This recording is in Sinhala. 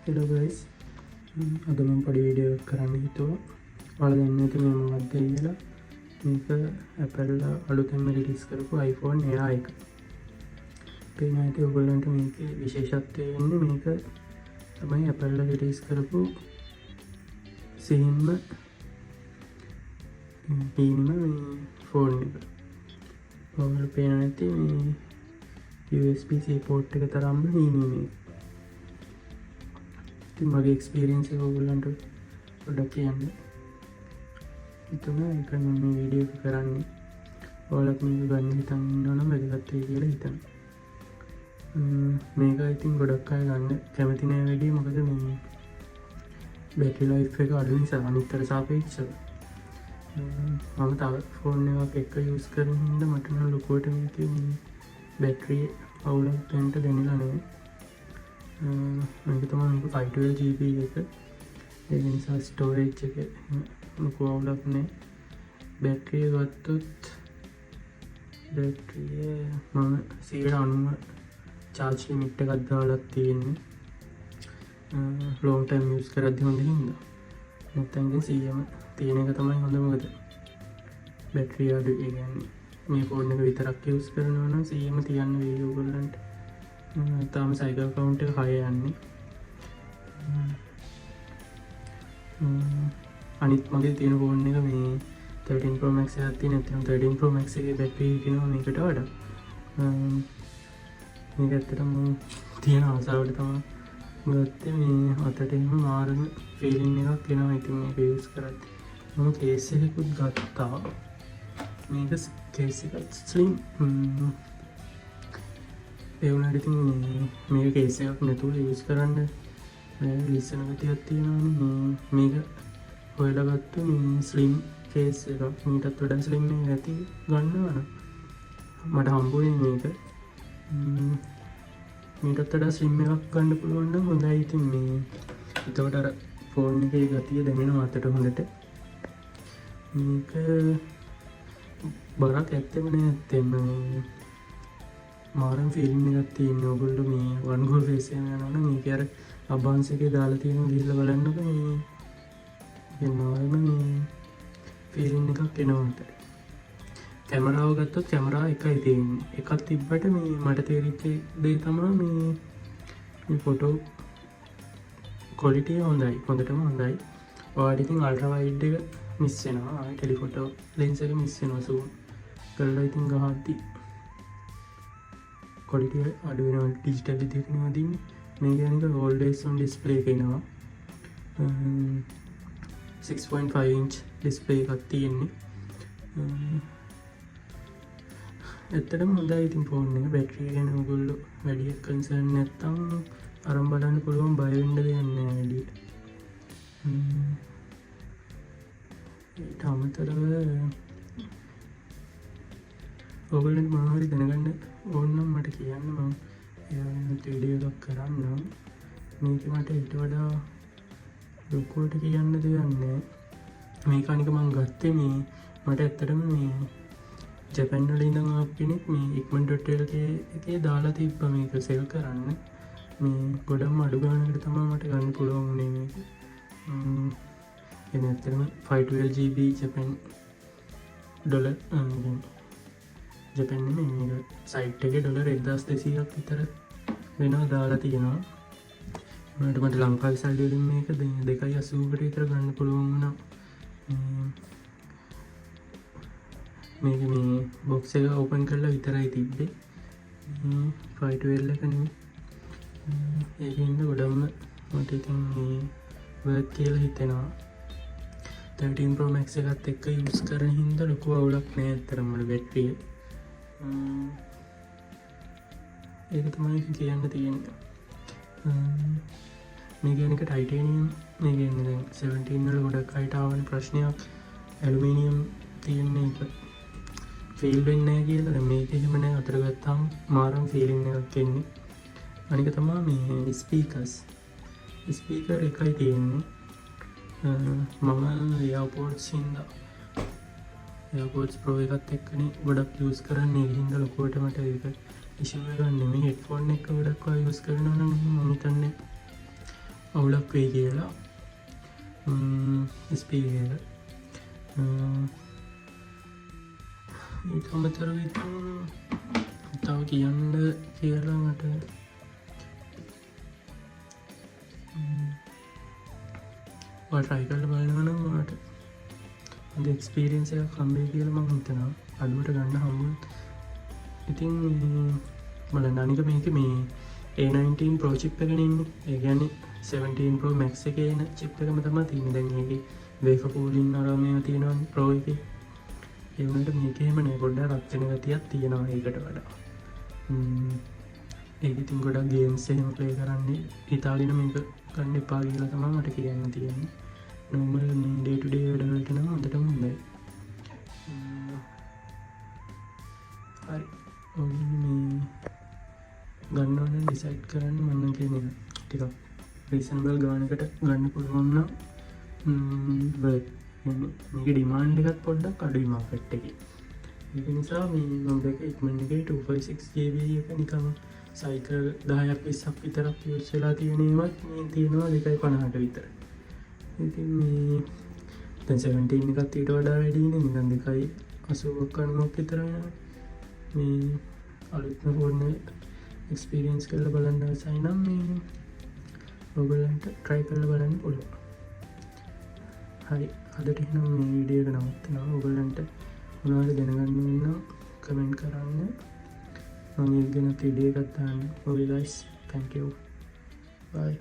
හෙලෝ ගයිස්, අද මම පොඩි වීඩියෝ එකක් කරන්න හිතුවා. ඔයාලා දන්නේ නැති මේ මොකක්ද කියලා. මේක Apple අලුතෙන්ම රිලීස් කරපු iPhone Air එක. පේනවා ඇති ඔයගොල්ලන්ට මේකේ විශේෂත්වය වෙන්නේ මේක තමයි Apple release කරපු සිහින්ම හීනිම මේ ෆෝන් එක. ඔයාලට පේනවා ඇති මේ USB-C port එක තරම්ම හීනි මේක. ඉතින් මගේ එක්ස්පීරියන්ස් එක ඔයගොල්ලන්ට පොඩ්ඩක් කියන්න හිතුණා. ඒක මම මේ වීඩියෝ එක කරන්නේ. ඔයාලත් මේක ගන්න හිතන් ඉන්නවා නම් වැදගත් වෙයි කියලා හිතනවා. මේක ඉතින් ගොඩක් අය ගන්න කැමති නෑ වැඩි, මොකද මේ බැටරි ලයිෆ් එක අඩු නිසා අනිත් අර සාපේක්ෂව. මම තව ෆෝන් එකක් එක්ක යූස් කරන හින්දා මට නම් ලොකුවට මේකේ මේ බැටරි අවුලක් දැනට දැනිලා නෑ. මේක තමයි මේක 512 GB එක. ඒක නිසා ස්ටෝරේජ් එක ලොකු අවුලක් නෑ. බැටරිය ගත්තොත් බැටරිය මම 90% චාර්ජ් ලිමිට් එකක් දාලා තියෙන්නේ, ලොං ටයිම් යූස් කරද්දි හොඳ හින්දා. නැත්තම් ඉතින් 100ම තියෙන එක තමයි හොඳ, මොකද බැටරිය අඩු. ඒ කියන්නේ මේ ෆෝන් එක විතරක් යූස් කරනවා නම් 100ම තියන්න වෙයි ඔයගොල්ලන්ට. තාම සයිකල් කවුන්ට් එක 6 යන්නේ. අනිත් මගේ තියෙන ෆෝන් එක මේ 13 Pro Max එකක් තියෙන. ඇත්තටම 13 Pro Max එකේ බැටරි හිටිනවා මේකට වඩා. මේක ඇත්තටම තියෙන ආසාවට තමයි ගත්තේ. මේ අතට එහෙම මාරම ෆීලිං එකක් එනවා ඉතින් මේක යූස් කරද්දි. මම කේස් එකකුත් ගත්තා. මේක කේස් එකත් ස්ලිම්. ඒ වුණාට ඉතින් මේක කේස් එකක් නැතුව යූස් කරන්න ලිස්සන ගතියක් තියෙනවානේ. මේ මේක හොයලා ගත්තු මේ ස්ලිම් කේස් එකක්. මීටත් වඩා ස්ලිම් එක ඇති ගන්නවා නම්. මට හම්බුනේ මේක. මීටත් වඩා ස්ලිම් එකක් ගන්න පුළුවන් නම් හොඳයි. ඉතින් මේ එතකොට අර ෆෝන් එකේ ගතිය දැනෙනවා අතට හොඳට. මේක බරක් ඇත්තෙම නෑ. ඇත්තෙම මේ මාරම ෆීලිං එකක් තියෙනවා. ඔයගොල්ලෝ මේ වන් ගෝල් ෆේස් එකම යනවා නම් මේක අර අබාන්ස් එකේ දාලා තියෙන ගිහිල්ලා බලන්නකෝ. මේ ඒ මාරම මේ ෆීලිං එකක් එනවා අතට. කැමරාව ගත්තොත් කැමරාව එකයි තියෙන්නේ. එකක් තිබ්බට මේ මට තේරිච්ච දේ තමයි මේ මේ ෆොටෝ ක්වොලිටිය හොඳයි, හොඳටම හොඳයි. ඔයාලට ඉතින් අල්ට්‍රා වයිඩ් එක මිස් වෙනවා, ආයේ ටෙලිෆොටෝ ලෙන්ස් එක මිස් වෙනවා. සූම් කරලා ඉතින් ගහද්දි ක්වොලිටිය අඩු වෙනවා. ඩිජිටල් විදිහට නේ වදින්නේ. මේක අනික ඕල්වේස් ඔන් ඩිස්ප්ලේ එක එනවා. 6.5 ඉන්ච් ඩිස්ප්ලේ එකක් තියෙන්නේ. ඇත්තටම හොඳයි ඉතින් ෆෝන් එක. බැටරිය ගැන ඔයගොල්ලෝ වැඩි කන්සර්න් නැත්තම් අරන් බලන්න පුළුවන්, බය වෙන්න දෙයක් නෑ වැඩි. ඊට අමතරව ඔයගොල්ලන්ට මොනවා හරි දැනගන්න ඕන නම් මට කියන්න, මම ඒ වෙනත් වීඩියෝ එකක් කරන්නම්. මේක මට ඊට වඩා ලොකුවට කියන්න දෙයක් නෑ. මේක අනික මං ගත්තේ මේ මට ඇත්තටම මේ ජපන් වල ඉඳන් ආපු කෙනෙක් මේ ඉක්මන්.lk එකේ දාලා තිබ්බ මේක සෙල් කරන්න. මේ ගොඩක්ම අඩු ගානකට තමයි මට ගන්න පුළුවන් වුණේ මේක. එන්නේ ඇත්තටම 512 GB ජපන් ඩොලර්, ජපන් නෙමෙයි, මේක සයිට් එකේ ඩොලර් 1200ක් විතර වෙනවා දාලා තියෙනවා. වුණාට මට ලංකාවේ සල්ලි වලින් මේක 2.80කට විතර ගන්න පුළුවන් වුණා. මේක මේ බොක්ස් එක ඕපන් කරලා විතරයි තිබ්බේ. 512 එක නෙමෙයි. ඒක හින්දා ගොඩක්ම මට ඉතින් මේ වර්ත් කියලා හිතෙනවා. 13 Pro Max එකත් එක්ක යූස් කරන හින්දා ලොකු අවුලක් නෑ ඇත්තටම මට බැටරිය. ඒක තමයි කියන්න තියෙන්නේ. මේ කියන්නේ එක ටයිටේනියම්. මේ කියන්නේ දැන් 17 වල ගොඩක් අයට ආවන ප්‍රශ්නයක් ඇලුමිනියම් තියෙන එක ෆීල් වෙන්නේ නෑ කියලා. දැන් මේක එහෙම නෑ, අතට ගත්තාම මාරම ෆීලිං එකක් එන්නේ. අනික තමා මේ ස්පීකර්ස්. ස්පීකර් එකයි තියෙන්නේ. මම එයාපෝඩ්ස් හින්දා එයාපෝඩ්ස් Pro එකත් එක්කනේ ගොඩක් යූස් කරන්නේ. ඒ හින්දා ලොකුවට මට ඒක ඉෂුව එකක් නෙමෙයි. හෙඩ්ෆෝන් එක ගොඩක් අය යූස් කරනවා නම් එහෙම මම හිතන්නේ අවුලක් වෙයි කියලා ස්පීකර් එක. ඊට අමතරව ඉතින් තව කියන්න කියලා මට ඔයා try කරලා බලනවා නම් ඔයාට හොඳ එක්ස්පීරියන්ස් එකක් හම්බෙයි කියලා මං හිතනවා, අඩුවට ගන්න හම්බුනොත්. ඉතින් බලන්න, අනික මේකේ මේ A19 Pro chip එකනේ ඉන්නේ. ඒ කියන්නේ 17 Pro Max එකේ එන චිප් එකම තමයි තියෙන්නේ. දැන් ඒකේ වේෆර් කූලින් අර මේවා තියෙනවනේ Pro එකේ. ඒ වුණාට මේකේ එහෙම නෑ, පොඩ්ඩක් රත් වෙන ගතියක් තියෙනවා ඒකට වඩා. ඒක ඉතින් ගොඩක් ගේම්ස් එහෙම ප්ලේ කරන්නේ හිතාගෙන මේක ගන්න එපා කියලා තමයි මට කියන්න තියෙන්නේ. නෝමල් මේ ඩේ ටු ඩේ වැඩවලට නම් හොඳටම හොඳයි. හරි. ඔයගොල්ලෝ මේ ගන්නවා නම් ඩිසයිඩ් කරන්න. මම නම් කියන්නේ ටිකක් රීසනබල් ගානකට ගන්න පුළුවන් නම් වර්ත්. මේකේ ඩිමාන්ඩ් එකත් පොඩ්ඩක් අඩුයි මාකට් එකේ. ඒක නිසා මේ මම දැක්ක ඉක්මන් එකේ 256 GB එක නිකන් සයිකල් 10ක් 20ක් විතරක් යූස් වෙලා තියෙන ඒවත් මේ තියෙනවා 2.50ට විතර. ඉතින් මේ දැන් 17 එකත් ඊට වඩා වැඩිනේ, නිකන් 2.80ක් 90ක් විතර වෙනවා. මේ අලුත්ම ෆෝන් එක එක්ස්පීරියන්ස් කරලා බලන්න ආසයි නම් මේ ඔයගොල්ලන්ට try කරලා බලන්න පුළුවන්. හරි, අදට එහෙනම් මේ වීඩියෝ එක නවත්තනවා. ඔයගොල්ලන්ට මොනවා හරි දැනගන්න ඕන නම් කමෙන්ට් කරන්න. මම ඒක ගැන වීඩියෝ එකක් දාන්න. Okay guys, thank you. Bye.